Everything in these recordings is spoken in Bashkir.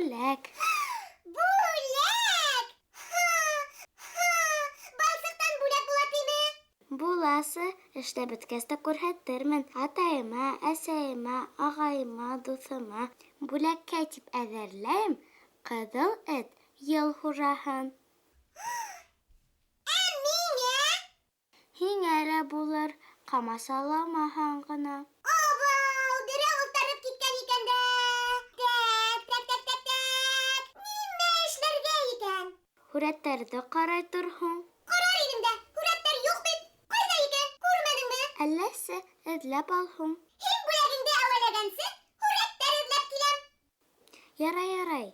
Бүләк. Бүләк! Ха! Балсыҡтан бүләк була тиме? Буласы, эшләп бөткәс тә күрһәтермен. Атайыма, әсәйемә, ағайыма, дуҫыма бүләккә тип әҙерләйем ҡыҙыл эт йыл хужаһын. Ә миңә? Һиңә лә булыр, ҡамасауламаһаң ғына. Абау, берәү ултырып киткән икән дә. Тәк, тәк, тәк, тәк, тәк. Нимә эшләргә икән? Һүрәттәрҙе ҡарай тор һуң. Ҡарар инем дә, һүрәттәр юҡ бит. Ҡайҙа икән? Күрмәнеңме? Әлләсе, эҙләп ал һуң. Һин бүләгеңде әүәләгәнсе, һүрәттәр эҙләп киләм. Ярай, ярай.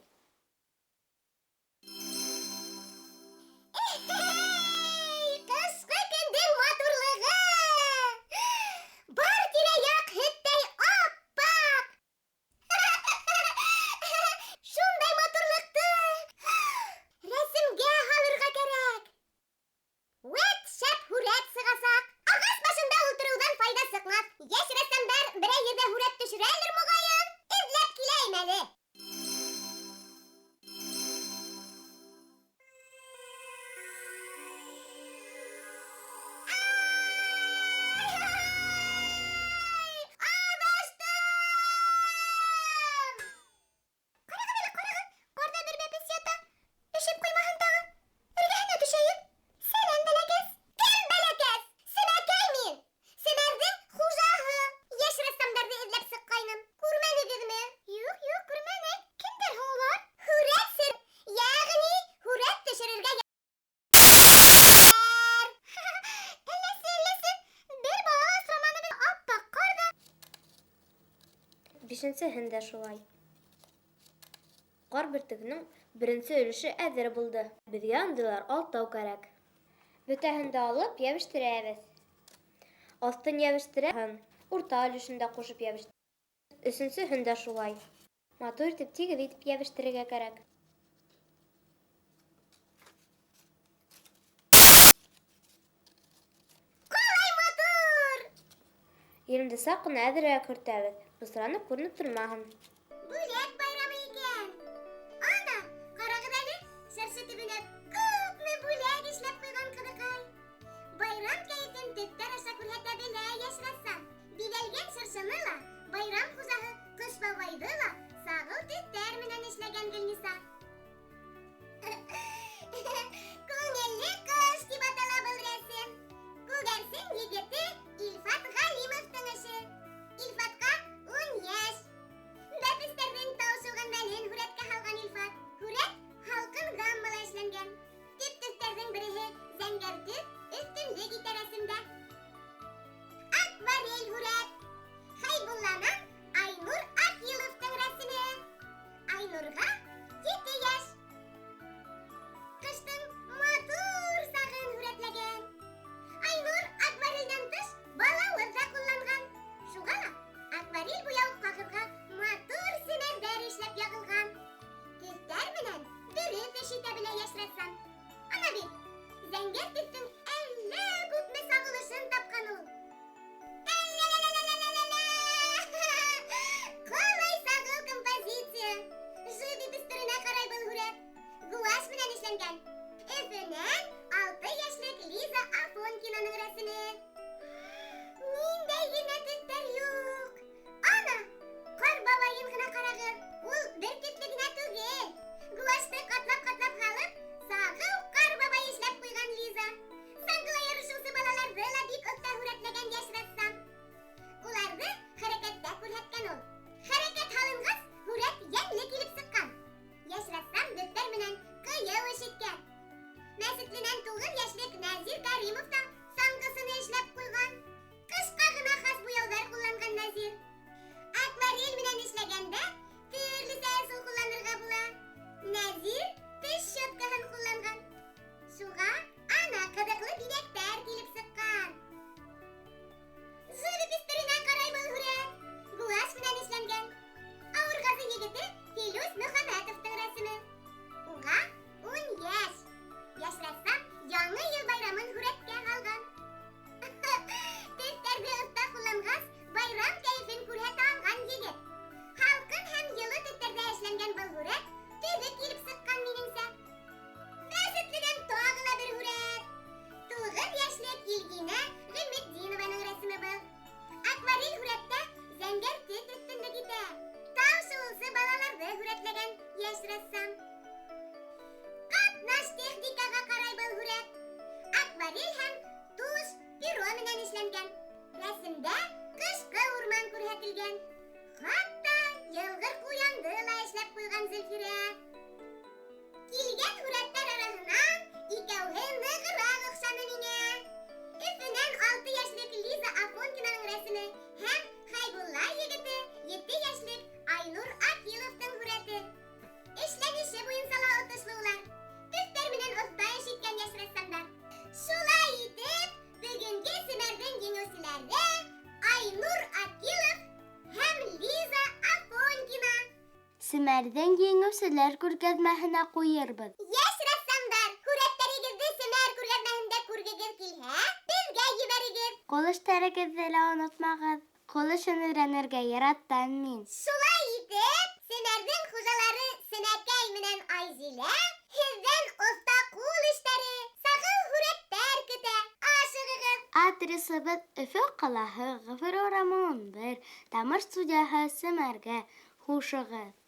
Эй, ҡышҡы көндөң матурлығы! Бар тирә-яҡ һөттәй ап-аҡ. Шундай матурлыҡты рәсемгә һалырға кәрәк. Вәт шәп һүрәт сығасаҡ. Ағас башында ултырыуҙан файҙа сыҡмаҫ. Йәш рәссамдар берәй ерҙә һүрәт төшөрәлер моғайын. Эҙләп киләйем әле. Ай! Аҙаштым! Ҡарағыҙ әле, ҡарағыҙ, ҡарҙа бер бәпес ята. Өшөп ҡуймаһын тағы. Эргәһенә төшәйек. Сәләм, бәләкәс. Кем бәләкәс? Семәкәй мин. Семәрҙең хужаһы. Йәш рәссамдарҙы эҙләп сыҡҡайным. Күрмәнегеҙме? Юҡ, юҡ, күрмәнек. Кемдәр һуң улар? Һүрәтсе, йәғни һүрәт төшөрөргә Әлләсе, әлләсе, бер бала осраманы бит ап-аҡ ҡарҙа. Бишенсеһен дә шулай. Ҡар бөртөгөнөң беренсе өлөшө әҙер булды. Беҙгә ундайлар алтау кәрәк. Бөтәһен дә алып йәбештерәбеҙ. Аҫтын йәбештерәһең, урта өлөшөн дә ҡушып йәбештер. Өсөнсөһөн дә шулай. Матур итеп, тигеҙ итеп йәбештерергә кәрәк. Ҡалай матур! Елемде саҡ ҡына әҙерәк һөртәбеҙ, бысранып күренеп тормаһын. Бүләк байрамы икән. Ана, ҡарағыҙ әле, шыршы төбөнә күпме бүләк эшләп ҡуйған ҡыҙыҡай. Байрам кәйефен төҫтәр аша күрһәтә белә йәш рәссам. Биҙәлгән шыршыны ла, байрам хужаһы Ҡыш бабайҙы ла сағыу төҫтәр менән эшләгән Гөлниса. Күңелле ҡыш тип атала был рәсем. Күгәрсен егете Илфат Ғәлимовтың эше. Илфатҡа 10 йәш. Семәрҙең еңеүселәр күргәҙмәһенә ҡуйырбыҙ. Йәш рәссамдар, һүрәттәрегеҙҙе Семәр күргәҙмәһендә күргегеҙ килһә, беҙгә ебәрегеҙ. Ҡул эштәрегеҙҙе лә онотмағыҙ. Ҡул эшен өйрәнергә яратам мин. Шулай итеп, Семәрҙең хужалары Сенәкәй менән Айзилә һеҙҙән оҫта ҡул эштәре, сағыу һүрәттәр көтә. Ашығығыҙ! Адресыбыҙ Өфө ҡалаһы, Ғәфүр урамы 11, Тамыр студияһы, Семәргә. Хушығыҙ!